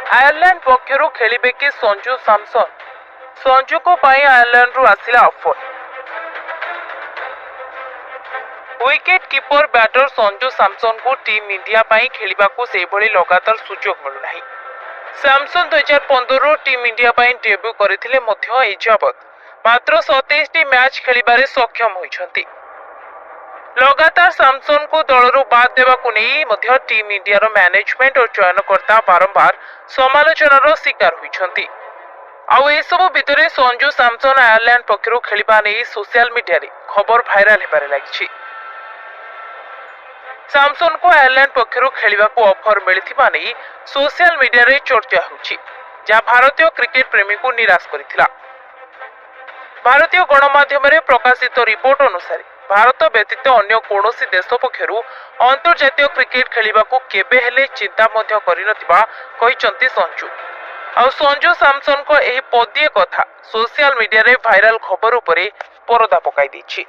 Ireland ପକ୍ଷରୁ ଖେଳିବେ କି ସଞ୍ଜୁ ସାମସନ? ସଞ୍ଜୁଙ୍କ ପାଇଁ ଆୟାରଲାଣ୍ଡରୁ ଆସିଲା offer. Wicket keeper batter Sanju ସାମସନଙ୍କୁ ଟିମ୍ ଇଣ୍ଡିଆ ପାଇଁ ଖେଳିବାକୁ ସେହିଭଳି ଲଗାତାର ସୁଯୋଗ ମିଳୁନାହିଁ। ସାମସନ 2015ରୁ ଟିମ୍ ଇଣ୍ଡିଆ ପାଇଁ ଡେବ୍ୟୁ କରିଥିଲେ ମଧ୍ୟ ଏଯାବତ୍ ମାତ୍ର 27ଟି ମ୍ୟାଚ୍ ଖେଳିବାରେ ସକ୍ଷମ ହୋଇଛନ୍ତି। ଲଗାତାର ସାମସନଙ୍କୁ ଦଳରୁ ବାଦ୍ ଦେବାକୁ ନେଇ ମଧ୍ୟ ଟିମ୍ ଇଣ୍ଡିଆର ମ୍ୟାନେଜମେଣ୍ଟ ଓ ଚୟନକର୍ତ୍ତା ବାରମ୍ବାର ସମାଲୋଚନାର ଶିକାର ହୋଇଛନ୍ତି। ଆଉ ଏସବୁ ଭିତରେ ସଞ୍ଜୁ ସାମସନ ଆୟାରଲାଣ୍ଡ ପକ୍ଷରୁ ଖେଳିବା ନେଇ ସୋସିଆଲ ମିଡିଆରେ ଖବର ଭାଇରାଲ ହେବାରେ ଲାଗିଛି। ସାମସନଙ୍କୁ ଆୟାରଲାଣ୍ଡ ପକ୍ଷରୁ ଖେଳିବାକୁ ଅଫର ମିଳିଥିବା ନେଇ ସୋସିଆଲ ମିଡିଆରେ ଚର୍ଚ୍ଚା ହେଉଛି, ଯାହା ଭାରତୀୟ କ୍ରିକେଟ ପ୍ରେମୀଙ୍କୁ ନିରାଶ କରିଥିଲା। ଭାରତୀୟ ଗଣମାଧ୍ୟମରେ ପ୍ରକାଶିତ ରିପୋର୍ଟ ଅନୁସାରେ, ଭାରତ ବ୍ୟତୀତ ଅନ୍ୟ କୌଣସି ଦେଶ ପକ୍ଷରୁ ଅନ୍ତର୍ଜାତୀୟ କ୍ରିକେଟ ଖେଳିବାକୁ କେବେ ହେଲେ ଚିନ୍ତା ମଧ୍ୟ କରିନଥିବା କହିଛନ୍ତି ସଞ୍ଜୁ। ଆଉ ସଞ୍ଜୁ ସାମସନଙ୍କ ଏହି ପଦିଏ କଥା ସୋସିଆଲ ମିଡିଆରେ ଭାଇରାଲ ଖବର ଉପରେ ପରଦା ପକାଇ ଦେଇଛି।